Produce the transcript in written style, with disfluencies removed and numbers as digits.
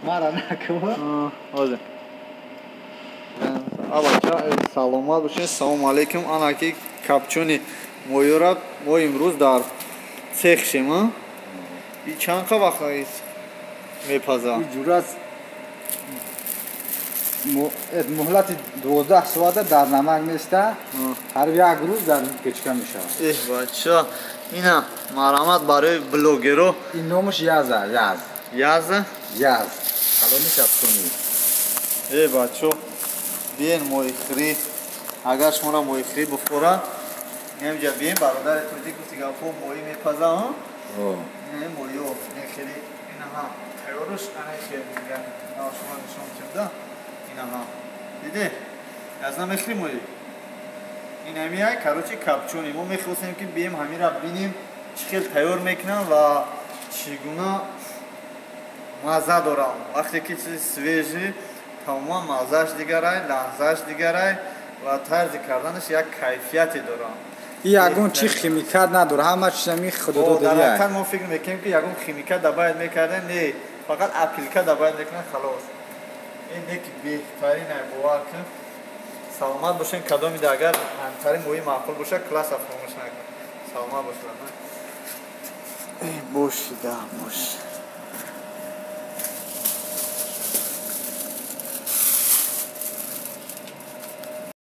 Мара накун. Ҳозир. Абача, саломат бошед. Салому алейкум. Ана ки копчёный моёра мо имрӯз дар цех шем, а? И чанд қа вақт мепаза? И ҷурат муҳлати 12 соата дар намак места, ҳар як рӯз дар печка мешавад. Эҳ, бача, ина марҳамат барои блогеро. Ин номаш яза, яз. Яза? Яз калони копчёный. Э, бачо, биен моҳихӯрӣ. Агар шуморо моҳихӯрӣ бухӯра, инҷа биен. Бародари тоҷик гуфти гапҳо, моҳӣ мепаза, ин моҳиё хеле инаҳа тайёруш, ана хел шумо нишон кирда, инаҳа диде, аз намехӯри моҳӣ, ин ҳамияй, короче, копчёный. Мо мехостем, ки бием, ҳамира бинем, чӣ хел тайёр мекунам ва чӣ гуна мазза дорам. Вақте ки чизи свежий, тамоман маззааш дигарай, лаҳзааш дигарай ва тарзи карданаш як кайфияте дорам. Ягон чи химикат надора, ҳама чиз ами худододагӣ. Дар мо фикр мекунем, ки ягон химикат добавить мекардем. Не, фақат опилка добавить мекунем, халос. Ин неки беҳтарин ай, бовар кун. Саломат бошен. Кадомида агар ҳамтарин моҳи маъқул боша, класса фаромӯш накун. Саломат бошед. Бошида бош.